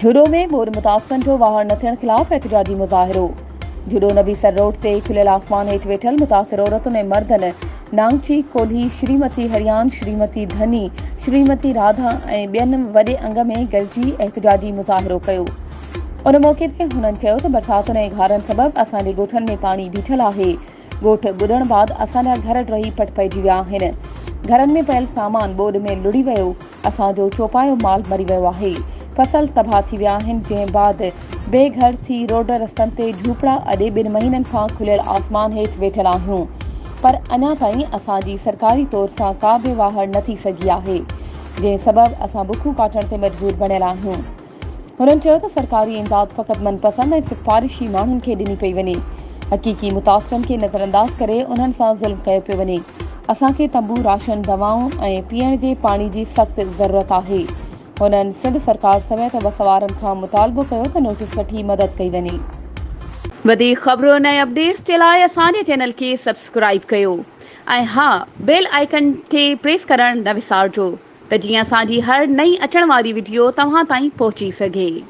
جهڏو ۾ ٻوڏ متاثرن جو واهر نه ٿيڻ خلاف احتجاجي مظاهرو، جهڏو نبي سر روڊ تي کليل آسمان هيٺ ويٺل متاثر عورتن ۽ مردن نانگچي ڪولهي، شريمتي هريان، شريمتي ڌني، شريمتي راڌا ۽ ٻين وڏي انگ ۾ گڏجي احتجاجي مظاهرو ڪيو. ان موقعي تي هنن چيو ته برساتن ۽ گهارن سبب اسان جي ڳوٺن ۾ پاڻي بيٺل آهي، ڳوٺ ٻڏڻ بعد اسان جا گهر ڊهي پٽ پئجي ويا آهن. گهرن ۾ پيل سامان ٻوڏ ۾ لڙهي ويو، اسان جو چوپايو مال مري ويو آهي، فصل تباهه ٿي ويا آهن، جنهن بعد بي گهر ٿي روڊ رستن تي جهوپڙا اڏي ٻن مهينن کان کليل آسمان هيٺ ويٺل آهيون پر اڃا تائين اسان جي سرڪاري طور سان ڪا به واهر نه ٿي سگهي آهي، جنهن سبب اسان بکون ڪاٽڻ تي مجبور بڻيل آهيون. هنن چيو ته سرڪاري امداد فقط من پسند ۽ سفارشي ماڻهن کي ڏني پئي وڃي، حقيقي متاثرن کي نظرانداز ڪري انهن سان ظلم ڪيو پيو وڃي، اسان کي تنبو، راشن، دوائون ۽ پيئڻ جي پاڻي جي سخت ضرورت آهي. هنن سنڌ سرڪار سميت وس وارن کان مطالبو ڪيو ته نوٽيس وٺي مدد ڪئي وڃي. وڌيڪ خبرن ۽ اپڊيٽس جي لاء اسان جي چينل کي سبسڪرائيب ڪيو ۽ ها بيل آئيڪن کي پريس ڪرڻ نه وسارجو. ته جيئن اسان جي هر نئين اچڻ واري وڊيو توهان تائين پهچي سگهي.